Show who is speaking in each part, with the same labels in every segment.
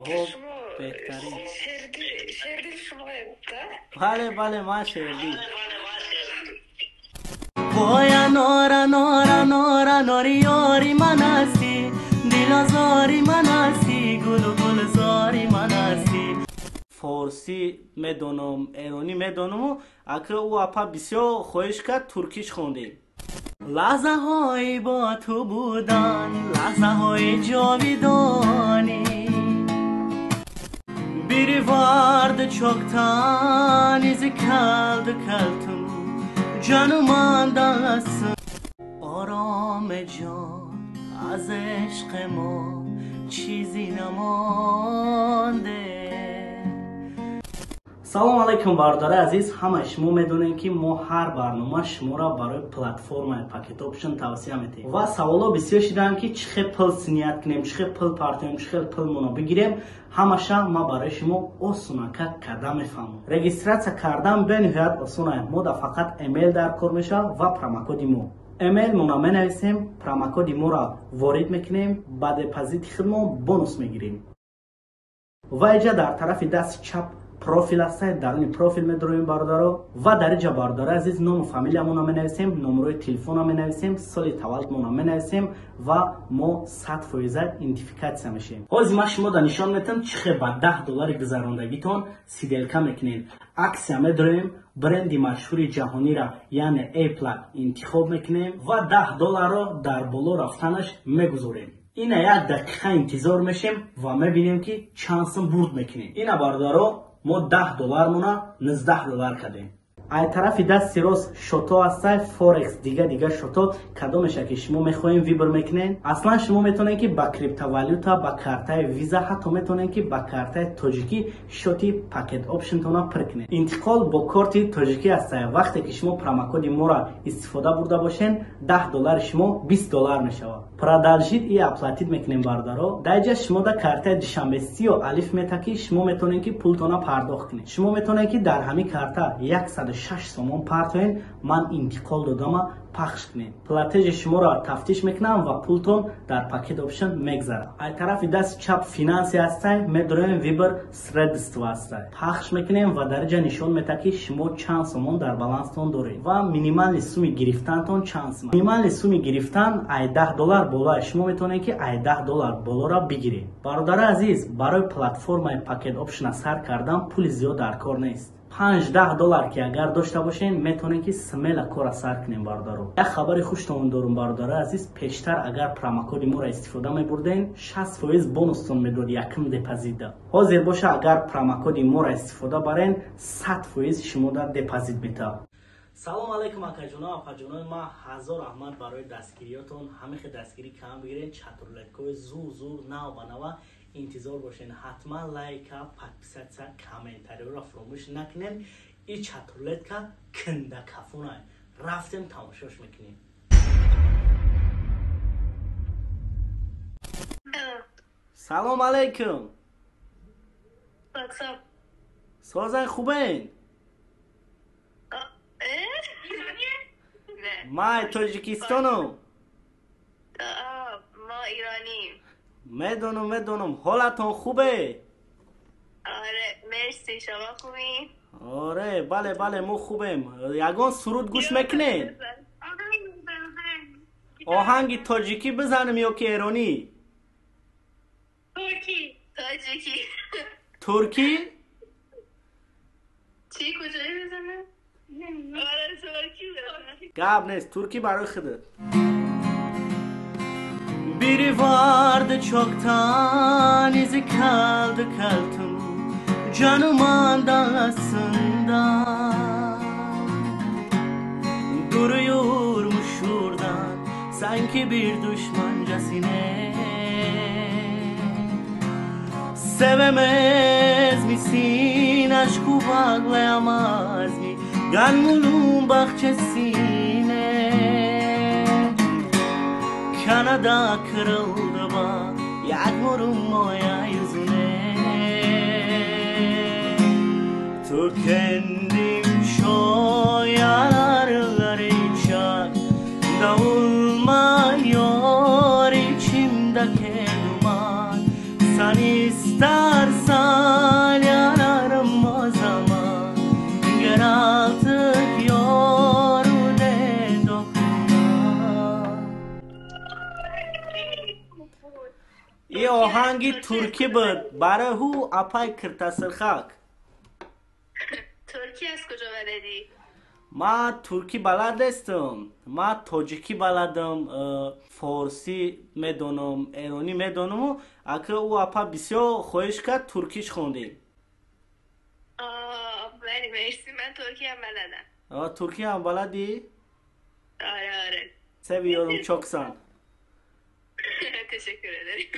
Speaker 1: Шумо
Speaker 2: беҳтарин.
Speaker 1: Шердил шумоед, да?
Speaker 2: Бале, бале, ман Шердил. Вой, анор, анор, анор, анори, ёри ман ҳастӣ, дилозори ман ҳастӣ, гулу гулзори ман ҳастӣ. Форсӣ медонам, эронӣ медонаму ака ӯ апа бисёр хоҳиш кард, туркиш хондем. Лаҳзаҳои бо ту будан лаҳзаҳои ҷовидонӣ. Biri vardı çoktan, izi kaldı kaltım canımandasın. آرام جان، از عشق ما چیزی نمانده. Салом алайкум, бародари азиз. Ҳамаи шумо медонем, ки мо ҳар барнома шуморо барои платформаи Pocket Option тавсия метиҳем ва саволҳо бисёр шидаанд, ки чӣ хел пул снять кунем, чӣ хел пул партоем, чӣ хел пулмонро бигирем. Ҳамаша ман барои шумо осонака карда мефаҳмам. Регистрация кардан бениҳоят осона. Мо да фақат эмейл дар кор мешавад ва промокоди мо. Эмейлмонро менависем, промокоди моро ворид мекунем, ба депозити худмон бонус мегирем. Ва иҷа дар тарафи дасти чап профил аст, даруни профил медроем, бародаро. Ва дар иҷа, бародари азиз, ному фамилиямонро менависем, номерои телефонро менависем, соли таваллудмонро менависем ва мо 100% идентификация мешавем. Ҳозир ман шумо да нишон метам, чӣ хел ба 10 доллари гузарондагитон сделка мекунем. Акция медроем, бренди машҳури ҷаҳонира, яъне Apple, интихоб мекунем ва 10 долларро дар боло рафтанаш мегузорем. Ина як дақиқа интизор мешем ва мебинем, ки чанд сум бурд мекунем. Ина, бародаро, мо 10 доллармона 19 доллар кардем. Ай тарафи дасти рост счёто ҳастай, форекс, дига дига счёто, кадомеша ки шумо мехоҳем, выбор мекунем. Аслан шумо метавонед, ки ба криптовалюта, ба картаи Виза, ҳатто метавонед, ки ба картаи тоҷикӣ счёти Pocket Option-тона пур кунед. Интиқол бо корти тоҷикӣ ҳастай. Вақте ки шумо промокоди моро истифода бурда бошед, 10 доллари шумо 20 доллар мешавад. Продолжить и оплатить мекунем, бародаро. Дар иҷа шумо да картаи Душанбе Ситиё Алиф мета, ки шумо метавонед, ки пултона пардохт кунед. Шумо метавонед, ки дар ҳамин карта 106 сомон партоен, ман интиқол додама пахш кунед. Платежи шуморо тафтиш мекунам ва пултон дар Pocket Option мегзарад. Ай тарафи дасти чап финансы ҳастай, медроем, выбор средства ҳастай, пахш мекунем ва дар иҷа нишон метаҳад, ки шумо чанд сомон дар баланстон доред ва минимальный сумми гирифтантон чанд сум. Минимальный сумми гирифтан ай 10 доллар боло. Шумо метавонед, ки ай 10 доллар болоро бигиред. Бародари азиз, барои платформаи Pocket Option сар кардан пули зиёд дар кор нест. 5-10 доллар ки агар дошта бошен, метавонед, ки смело кора сар кунем. Бародаро, як хабари хуштон дорум, бародари азиз. Пештар агар промокоди моро истифода мебурден, 60% бонустон медод якум депозитда. Ҳозир боша, агар промокоди моро истифода барен, 100% шумо дар депозит метавад. Салом алайкум, акаҷоно, апаҷонои ман. Ҳазор раҳмат барои дастгириётон. Ҳамихе дастгирӣ кам бигирен, чатрулеткҳои зур зур, нав ба нава интизор бошен. Ҳатман лайка, подписаться, комментариёро фуромӯш накунем. И чатрулетка киндакафона. Рафтем, тамошош мекунем. Салом алайкум. Созан, хубен? Май Тоҷикистонам.
Speaker 1: ما ایرانیم.
Speaker 2: Медонам, медонам. Ҳолатон хубе?
Speaker 1: آره، مرسی، شما خوبی؟
Speaker 2: Оре, бале, бале, мо хубем. Ягон суруд гӯш мекунед? Оҳанги тоҷикӣ бизанем ё ки эронӣ?
Speaker 1: ترکی، تاجیکی.
Speaker 2: Туркӣ.
Speaker 1: چی؟ کجایی بزنه؟ آره، ترکی بزنه.
Speaker 2: Гап нест, туркӣ барои худат. Biri vardı çoktan, izi kaldı kaltım canımın dağısında. Duruyormuş şuradan sanki bir düşmancasine. Sevemez misin, aşkı bağlayamaz mı gönlümün bahçesine? Kanada kırıldı bak yağmurum oya yüzüne. Tükendim şoyalar içak dağılmıyor içimdeki duman. Sen ister Оҳанги туркӣ буд барои ҳу апай киртасирхак.
Speaker 1: Туркӣ аз куҷо баладӣ?
Speaker 2: Ман туркӣ балад нестам, ман тоҷикӣ баладам, форсӣ медонам, эронӣ медонаму ака ӯ апа бисёр хоҳиш кард, туркиш хондем. Туркӣ ҳам баладӣ? Seviyorum çok san.
Speaker 1: Teşekkür ederim.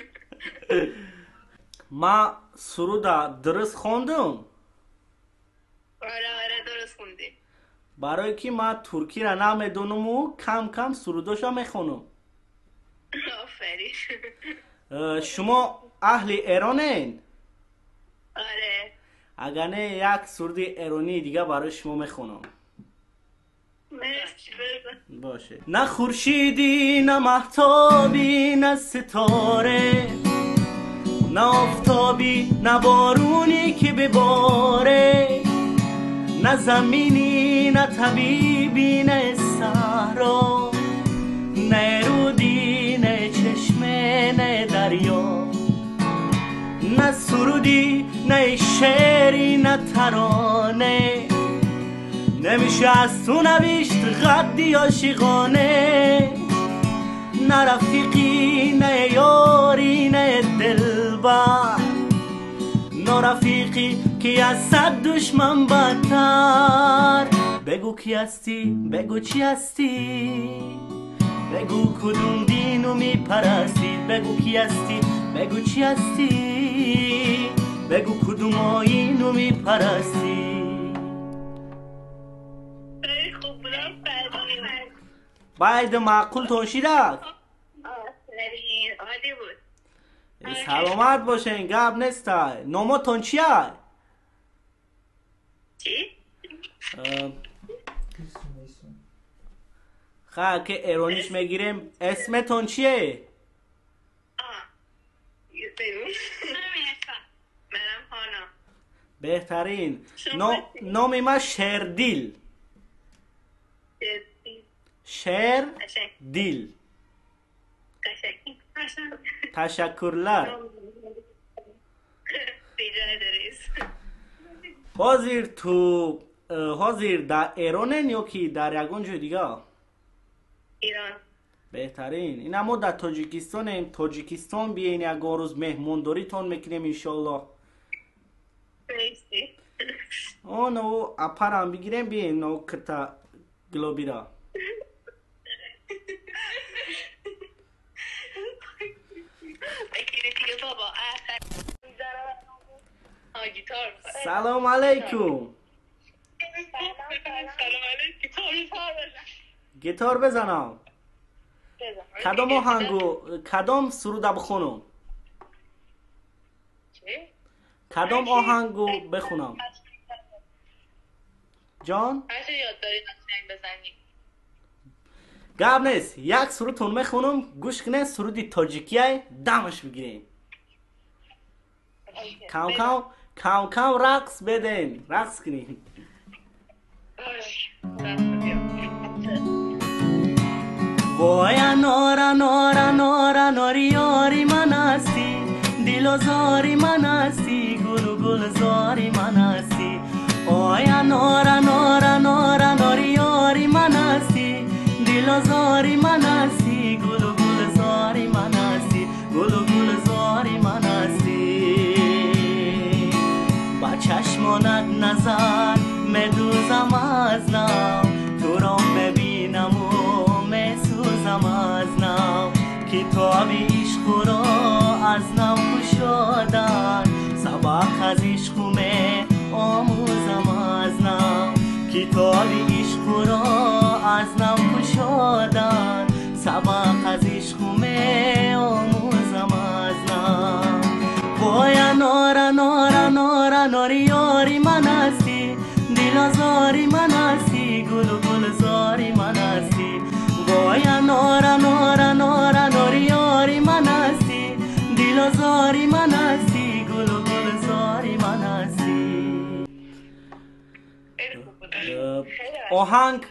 Speaker 2: Ман суруда дуруст хондум?
Speaker 1: Оре, оре, дуруст хондӣ.
Speaker 2: Барое ки ман туркиро намедонаму кам кам сурудоша мехонам.
Speaker 1: Офарин.
Speaker 2: Шумо аҳли эронен?
Speaker 1: Оре.
Speaker 2: Агар не, як суруди эронии дига барои шумо мехонам. Боше. На хуршидӣ, на маҳтобӣ, на ситора, на офтобӣ, на боруне ки биборе, на заминӣ, на табибӣ, на саҳро, на рудӣ, на чашме, на дарё, на сурудӣ, на шеърӣ, на тарона, نمیشه از تو نوشت قدی عاشقانه، نه رفیقی، نه یاری، نه دلبر، نه رفیقی که از صد دشمن بدتر. بگو کی هستی، بگو چی هستی، بگو کدوم دینو میپرستی، بگو کی هستی، بگو چی هستی، بگو کدوم آیینو میپرستی. باید معقول تون شیدک.
Speaker 1: عالی بود.
Speaker 2: سلامت باشین، گپ نیست. نامتون چیه؟
Speaker 1: چی؟
Speaker 2: خب که ایرانیش میگیریم. اسمتون چیه؟
Speaker 1: منم هانا.
Speaker 2: بهترین. نام من شردیل. شیر دیل. تشکرلر. ҳозир ту ҳозир дар эронен ё ки дар ягон ҷои дига?
Speaker 1: Эрон.
Speaker 2: Беҳтарин. Ина мо дар Тоҷикистонем. Тоҷикистон биен, ягон рӯз меҳмондоритон мекунем, иншоаллоҳ. Оно апарам бигирем, биен но кирта глобира. سلام علیکم. گیتار بزنم. کدام آهنگو، کدام سرود بخونم؟ کدام آهنگو بخونم؟ جان؟ گپ نیست، یک سرودتون میخونم، گوش کنه. سرودی تاجیکیه، دمش بگیرین. کم کم کم کم رقص بدین، رقص کنین. وای نورا نورا نورا نوری یاری من هستی، دلوزاری من هستی، گل گلزاری من هستی. وای نورا نورا نورا نوری یاری من هستی، دلوزاری من هستی، گل گلزاری من هستی، گل گلزاری من هستی. با چشمانت نظر میدوزم از نو، تو را میبینم و میسوزم از نو. کتاب عشق را از نو گشادن، سبق از عشق می آموزم از نو. کتاب عشق را از نو گشادن، سبق از عشق می آموزم از نو. وای نورا نورا نورا نوری یاری من هستی، دلازاری من هستی، گل گلزاری من هستی. وای نورا نورا نورا نوری یاری من هستی، دلازاری من هستی، گل گلزاری من هستی. آهنگ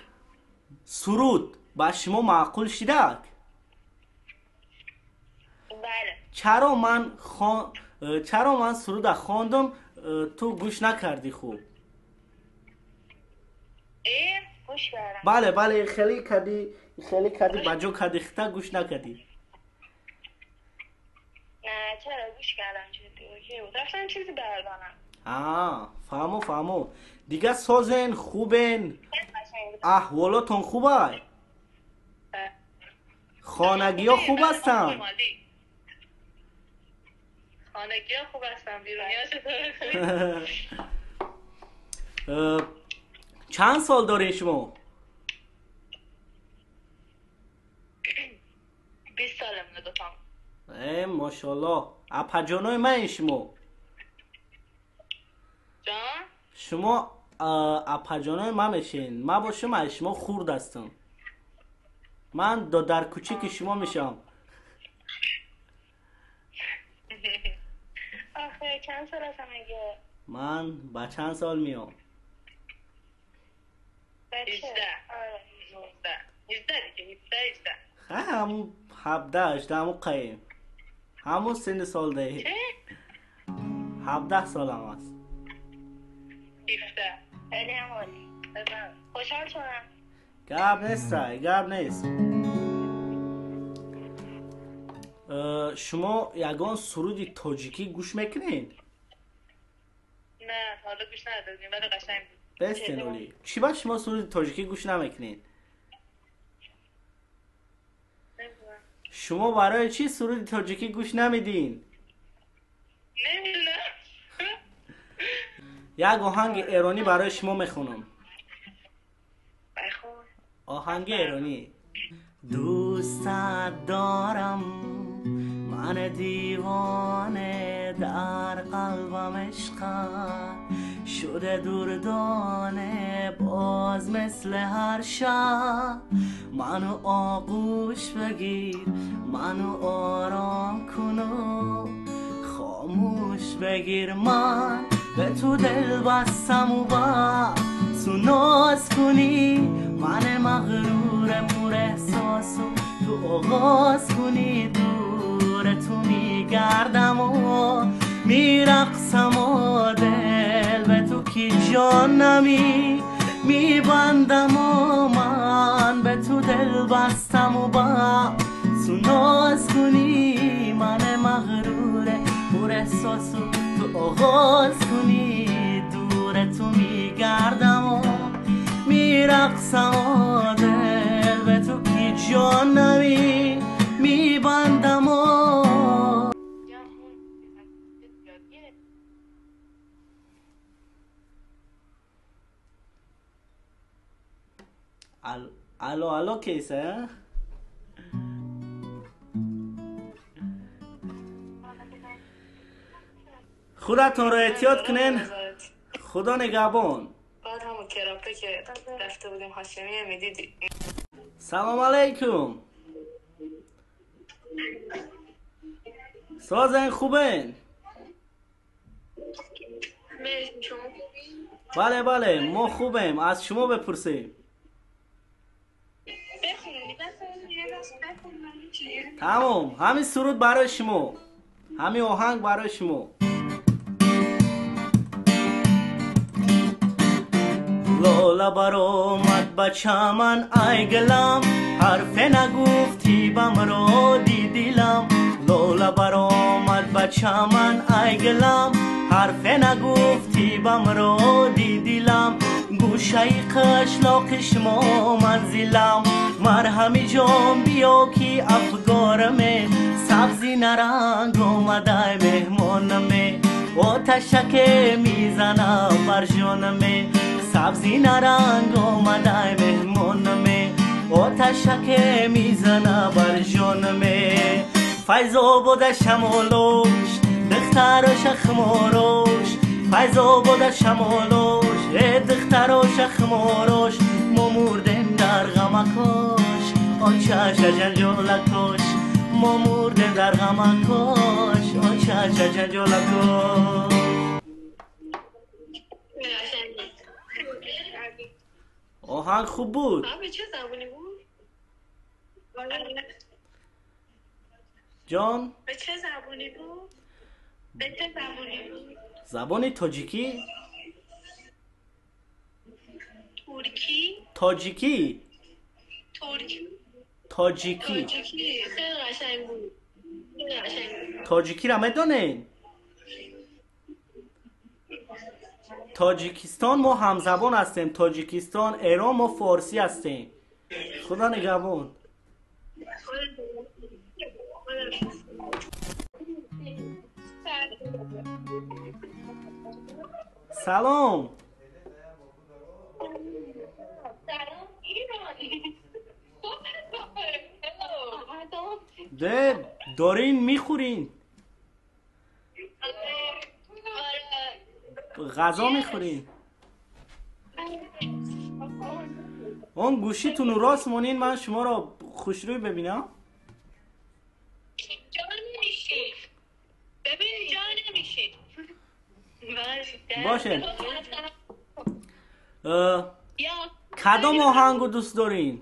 Speaker 2: سرود با شما معقول شدک؟
Speaker 1: بله.
Speaker 2: Чаро ман суруда хондам, ту гӯш накардӣ хуб?
Speaker 1: Гӯш кардам.
Speaker 2: Бале, бале, хеле кардӣ, хеле кардӣ, ба ҷо кардӣ, хита гӯш накардӣ.
Speaker 1: Не, чаро гӯш кардам, чизи окей буд. Рафтам чизи бардонам.
Speaker 2: Фаҳмо, фаҳмо. Дига созен, хубен, аҳволотон хубай? Хонагиҳо хуб ҳастанд?
Speaker 1: Хонагиҳо хуб ҳастанд, беруниҳо чطور?
Speaker 2: Чанд сол доред шумо?
Speaker 1: 20 солам дутам.
Speaker 2: Мошаллоҳ. Апаҷонои ман шумо?
Speaker 1: Ҷон?
Speaker 2: Шумо апаҷонои ман мешин. Ман бошам аз шумо хурд ҳастам. Ман додар кӯчики шумо мешавам.
Speaker 1: Охе чанд сол ҳастам меге?
Speaker 2: Ман ба чанд сол меом?
Speaker 1: 18. آره 19. 18 دیگه 17 18.
Speaker 2: ҳамун 17 18 ҳамун қаем. Ҳамун синни сол даҳӣ. 17 солам аст.
Speaker 1: 17. خیلی هم عالی. خوشحال شدم.
Speaker 2: گپ نیست، گپ نیست. Шумо ягон суруди тоҷикӣ гӯш мекунед?
Speaker 1: Не, ҳоло гӯш надодем, вале қашанг буд.
Speaker 2: Бестен оли. Чӣ ба шумо суруди тоҷикӣ гӯш намекунед? Шумо барои чӣ суруди тоҷикӣ гӯш намедиҳед?
Speaker 1: Намедонам.
Speaker 2: Як оҳанги эронӣ барои шумо мехонам. Оҳанги эронӣ. Дӯстат дорам ман девона дар қалбам ишқат шуда дурдона боз мисли ҳар шаб ману оғӯш бигир ману ором куну хомӯш бигир ман به تو دل بستم و با ناز کنی من مغرور پر احساسو تو آغاز کنی دور تو میگردم و میرقصم و دل به تو که جانمی میبندم و من به تو دل بستم و با ناز کنی من مغرور پر احساسو تو آغاز کنی دور تو میگردم و میرقصم و دل به تو که جانمی میبندم و الو الو کیسه؟ خودتون رو احتیاط کنین. خدا نگهبان.
Speaker 1: بعد همون کراپه که رفته بودیم هاشمیه میدیدی.
Speaker 2: سلام علیکم. سازن خوبین؟ بله بله ما خوبیم. از شما بپرسیم. تمام. همین سرود برای شما، همین آهنگ برای شما. لاله برآمد به چمن ای گلم، حرف نگفتی به مرادی دلم. لاله برآمد به چمن ای گلم، حرف نگفتی به مرادی دلم. گوشه قشلاق شما منزلم، مرهمی جان بیا که افگارمه. سبزی نرنگ آمده مهمانمه، آتشک میزنم بر جانمه. سبزی نرنگ آمده مهمانمه، آتشک میزنه بر جانمه. فیض آباد شمالوش دختراش خماروش، فیض آباد شمالوش دختراش خماروش. ما مردیم در غمکاش آچش جنجالکاش، ما مردیم در غمکاش آچش جنجالکاش. آهنگ خوب بود.
Speaker 1: به چه زبونی بود؟
Speaker 2: Ҷон?
Speaker 1: به چه زبونی بود؟ به چه زبونی بود؟
Speaker 2: Забони тоҷикӣ.
Speaker 1: ترکی؟
Speaker 2: Тоҷикӣ.
Speaker 1: ترکی.
Speaker 2: Тоҷикӣ.
Speaker 1: تاجیکی. خیلی قشنگ بود، خیلی قشنگ بود.
Speaker 2: Тоҷикиро медонед? Тоҷикистон мо ҳамзабон ҳастем. Тоҷикистон, Эрон, мо форсӣ ҳастем. Худо нигаҳбон. Салом.
Speaker 1: سلام ایرانی.
Speaker 2: Де дорин мехӯрин? Ғазо мехӯрин? Он гӯшитону рост монин, ман шуморо хушрӯй бибинам.
Speaker 1: جا نمیشی، ببین جا نمیشی.
Speaker 2: Боше. Кадом оҳангу дӯст дорин?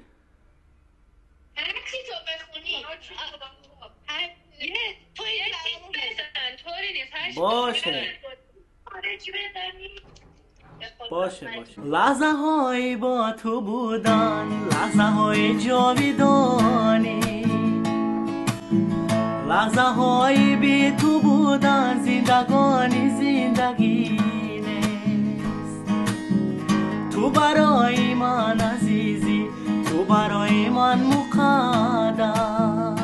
Speaker 1: هرچی تو بخونی، یه تو یه چیز بزن، طوری نیست، هرچی تو
Speaker 2: باشه.
Speaker 1: خارجی بزنی.
Speaker 2: Боше, боше. Лаҳзаҳои бо ту будан лаҳзаҳои ҷовидонӣ, лаҳзаҳои би ту будан зиндагони зиндагӣ нест. Ту барои ман азизӣ, ту барои ман муқаддас.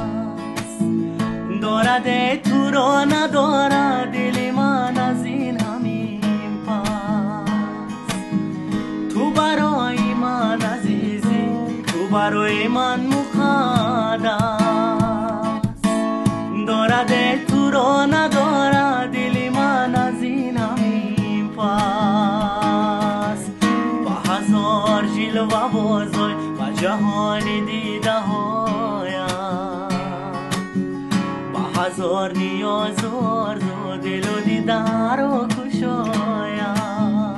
Speaker 2: Дораде туро надорад дили ман аз ин ҳамин пас. Ту барои ман азизӣ, ту барои ман муқаддас. Дораде туро надорад дили ман аз ин ҳамин пас. Ба ҳазор ҷилва бозой ба ҷаҳони дидаҳоям, ба ҳазор ниёзу орзу дилу дидаро кушоям.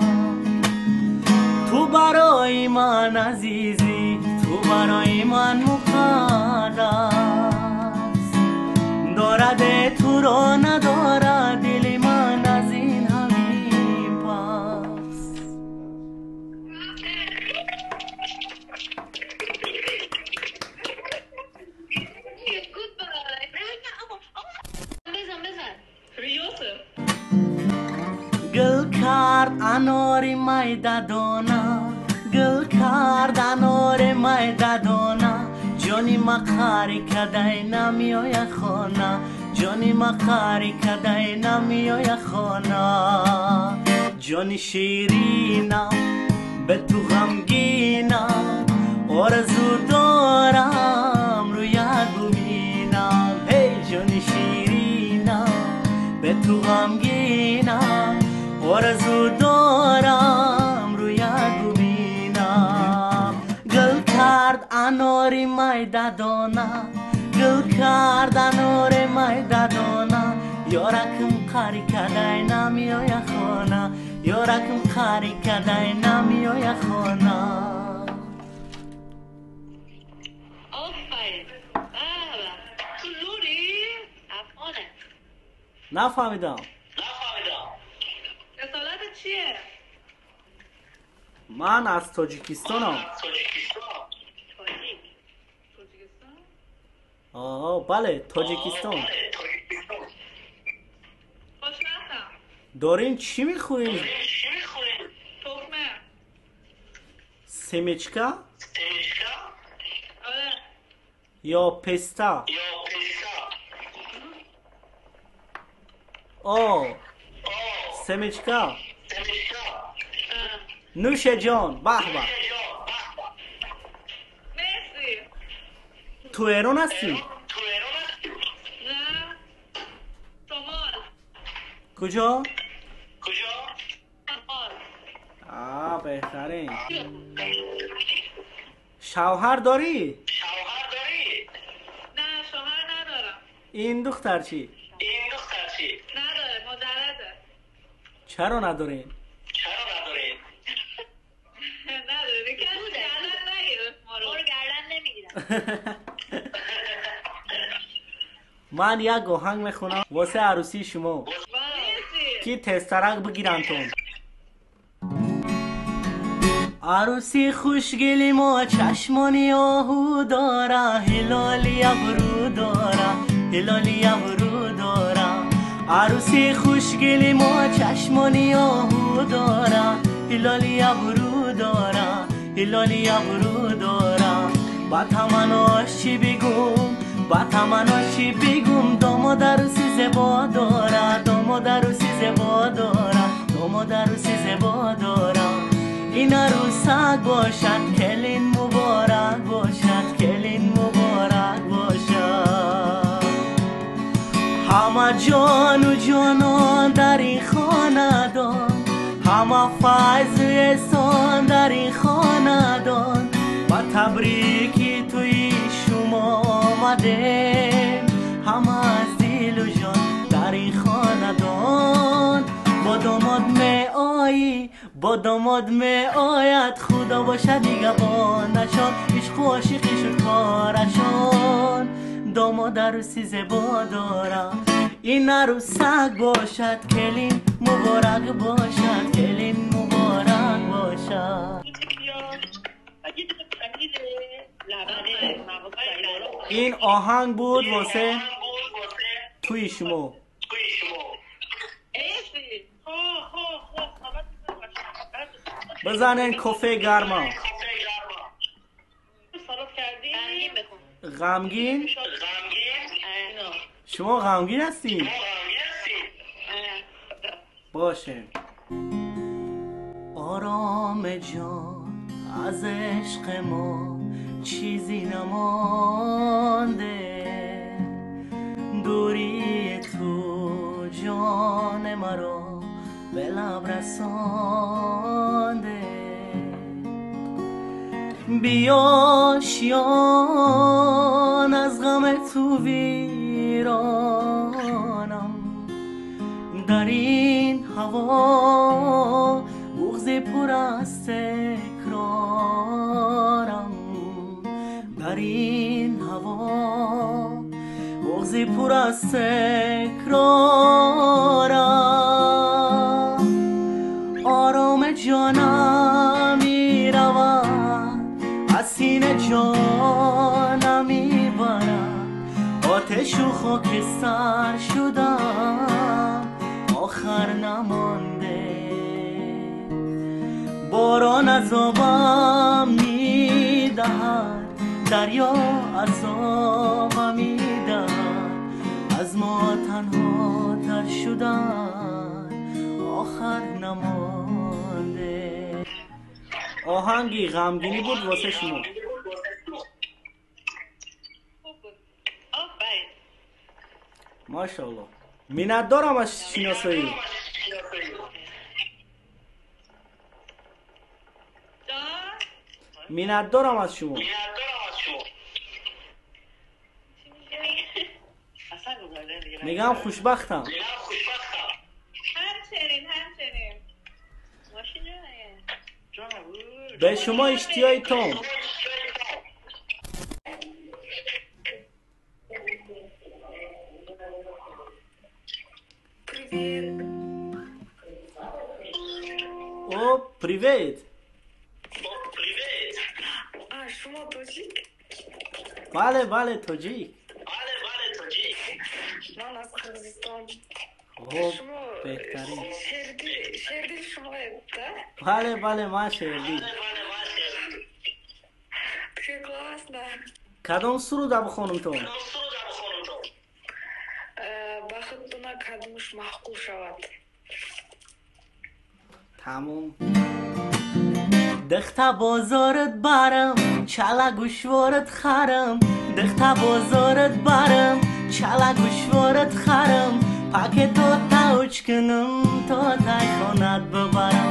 Speaker 2: Ту барои ман азизӣ, ту барои ман муқаддас. Дораде туро надорад дили ман аз ин ҳамин пас.
Speaker 1: Goodbye. بزن بزن.
Speaker 2: Гул кард анори майдадона, гул кард анори майдадона, ҷони мақари кадай намеоя хона, ҷони мақари кадай намеоя хона. Ҷони ширинам, бе ту ғамгинам, орзу дорам рӯят бубинам. Ҳей, ҷони ширинам, бе ту ғамгинам, орзу дорам рӯят бубинам. Гул кард анори майдадона, гул кард анори майдадона, ёракм қари кадай намеоя хона, ёракм қари кадай намеоя хона.
Speaker 1: آفرین، به به. تو لوری افغانه؟
Speaker 2: Нафаҳмидам.
Speaker 1: اصالت چیه؟
Speaker 2: Ман аз Тоҷикистонам.
Speaker 1: تاجیک. تاجیکستان؟
Speaker 2: О, бале, Тоҷикистон.
Speaker 1: خوشبختم.
Speaker 2: Дорин чӣ мехӯрем?
Speaker 1: تخمه.
Speaker 2: Семечка?
Speaker 1: آره.
Speaker 2: Ё песта? О, семечка. Нӯше ҷон, баҳ баҳ.
Speaker 1: مرسی.
Speaker 2: Ту Эрон ҳастӣ?
Speaker 1: نه، شمال.
Speaker 2: Куҷо?
Speaker 1: شمال.
Speaker 2: А, беҳтарин. Шавҳар дорӣ?
Speaker 1: نه، شوهر ندارم.
Speaker 2: Ин духтар чӣ?
Speaker 1: نداره، مجرده.
Speaker 2: Чаро надорем?
Speaker 1: نداره، کسی گردن نگرفت ما رو. گردن نمیگیرم.
Speaker 2: Ман як оҳанг мехонам васе арӯсии шумо, ки тезтарак бигирандтон. Арӯси хушгили мо чашмони оҳу дора, ҳилоли абрӯ дора, ҳилоли абрӯ дора. Арӯси хушгили мо чашмони оҳу дора, ҳилоли абрӯ дора, ҳилоли абрӯ дора. Ба таманнош чӣ бигум, ба таманнош чӣ бигум, домод арӯси зебо дора, домод арӯси зебо дора, домод арӯси зебо дора. Ин арӯсак бошад, келин муборак бошад, келин муборак бошад. Ҳама ҷону ҷонон дар ин хонадон, ҳама файзу эҳсон дар ин хонадон. Ба табрики туи шумо омадем, ҳама аз дилу ҷон дар ин хонадон. Бо домод меоӣ, бо домод меояд, худо бошад нигаҳбонашон, ишқу ошиқӣ шуд корашон. Домод арӯси зебо дора, ин арӯсак бошад, келин муборак бошад, келин муборак бошад. Ин оҳанг буд восе туи шумо. Бизанен кофе гарма. Ғамгин? Шумо ғамгин ҳастин? Боше. Ором ҷон аз ишқи мо чизи намонде, дури ту ҷони маро به لب رسانده. بیا شیان از غم تو ویرانم، در این هوا بغضی پر از تکرارم، در این هوا بغضی پر از تکرارم. آرام جانم می رود، از سینه جانم می برد، آتش و خاکستر شدم آخر نمانده. باران از آبم می دهد، دریا از آبم می دهد، از ما تنها تر شدن آخر نمانده. آهنگی غمگینی بود واسه شما. ماشاءالله. منت دارم از شناسایی. منت دارم از شما. میگم خوشبختم.
Speaker 1: همچنین.
Speaker 2: به شما اشتیای تام. О, привет.
Speaker 1: شما тоҷик?
Speaker 2: Бале, бале, тоҷик.
Speaker 1: Ман аз Қирғизистон.
Speaker 2: О, беҳтарин.
Speaker 1: Шердил шумоед, да?
Speaker 2: Бале, бале, ман Шердил.
Speaker 1: Прекрасно.
Speaker 2: Кадом суруда бихонумтон?
Speaker 1: Бахттуна кадмуш маъқул шавад.
Speaker 2: Тамом. Дихта бозорат барам, чала гӯшворат харам, дихта бозорат барам, чала гӯшворат харам, пакето тауч кунам, то тай хонат бибарам,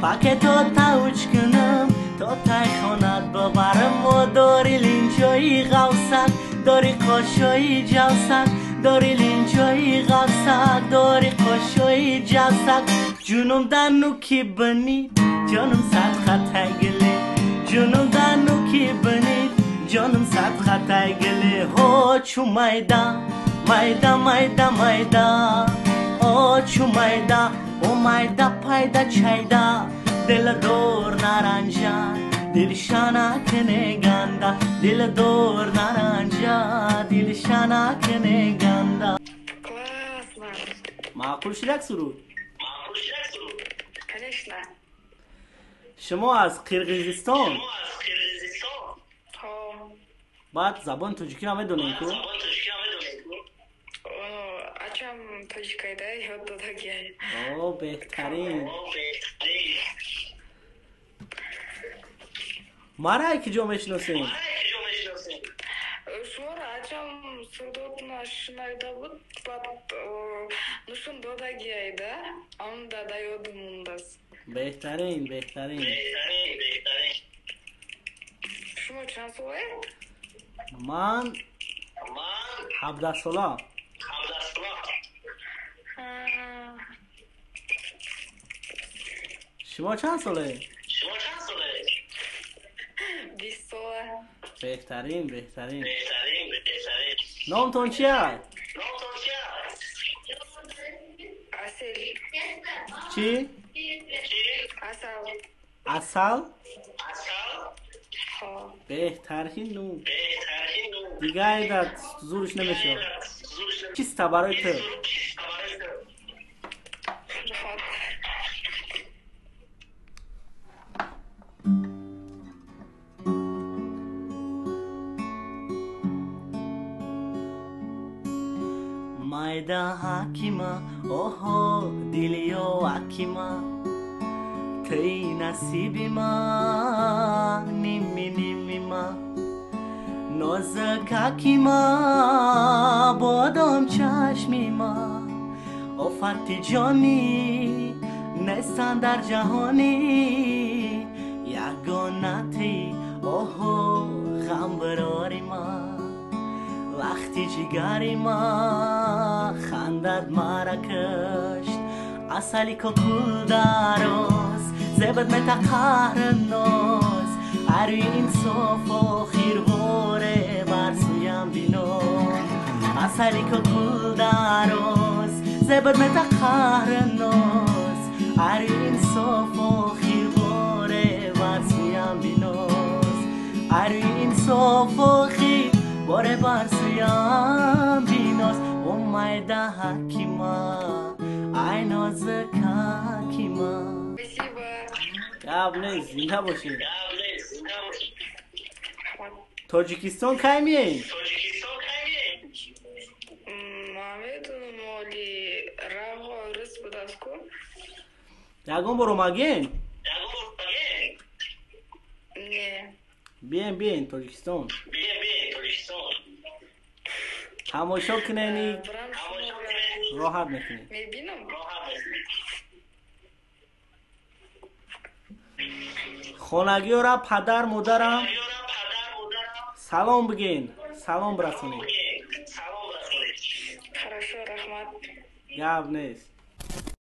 Speaker 2: пакето тауч кунам, то тай хонат бибарам. Мо дори линҷои ғавсак, дори қошои ҷавсак, дори линҷои ғавсак, дори қошои ҷавсак. Ҷунум дану ки бинид, ҷонум сад хатай гиле, ҷунум дану ки бинид, ҷонум сад хатай гиле. Ҳо чу майда Майда майда майда очу майда о майда пайда чайда дилдор наранҷа дилшана кне ганда дилдор наранҷа дилшана кне ганда.
Speaker 1: Классно.
Speaker 2: Маъқул шидак суруд?
Speaker 1: Конечно.
Speaker 2: Шумо аз Қирғизистон?
Speaker 1: Ҳо.
Speaker 2: Баъд забони тоҷикиро медонем ку?
Speaker 1: Ачам тоҷикайда ёд додагиай.
Speaker 2: О, беҳтарин. Мара ки ҷо мешиносем?
Speaker 1: Шуморо ачам сурдотуна шунавида буд, баъд нушун додагиай да, анда да ёдум мондааст.
Speaker 2: Беҳтарин, беҳтарин.
Speaker 1: Шумо чанд солаед?
Speaker 2: Ман 17 сола. Шумо чанд солаед?
Speaker 1: 20 сола.
Speaker 2: Беҳтарин, беҳтарин. Номтон чи аст?
Speaker 1: Асел.
Speaker 2: Чӣ?
Speaker 1: Асал.
Speaker 2: Асал?
Speaker 1: Ҳо.
Speaker 2: Беҳтарин. Ну дига айда зурш намешавад. Чиста барои ту.
Speaker 1: Раҳмат.
Speaker 2: Майда ҳакима, оҳо, дилиё акима, тей насибима, ними нимима, нозакакима, бодом чашмима, офати ҷонӣ нестан дар ҷаҳонӣ, ягонати, оҳо, ғамбарорима, вақти ҷигари ма хандад мара кушт, асали кокул дароз зебад мета қаҳр ноз, арӯи инсоф охирворе бар сӯям биноз, асали кокул дароз зебад мета қаҳр ноз, арӯи инсоф охирворе бар сӯям биноз, арӯи инсоф охир боре бар сӯям биноз, о майда ҳакима, ай нозакакима.
Speaker 1: Спасибо.
Speaker 2: Гап нест, зинда бошед.
Speaker 1: Раҳмат.
Speaker 2: Тоҷикистон кай миёед?
Speaker 1: Ман медонам, оли равғо рӯз будааст ку.
Speaker 2: Ягон бор омагем?
Speaker 1: Не.
Speaker 2: Биен, биен Тоҷикистон, тамошо кунени.
Speaker 1: Бирам шуморо
Speaker 2: роҳат мекунед.
Speaker 1: Мебинам.
Speaker 2: Хонагиёра, падар модарам салом биген, салом бирасонед.
Speaker 1: Хорошо, раҳмат.
Speaker 2: Гап нест.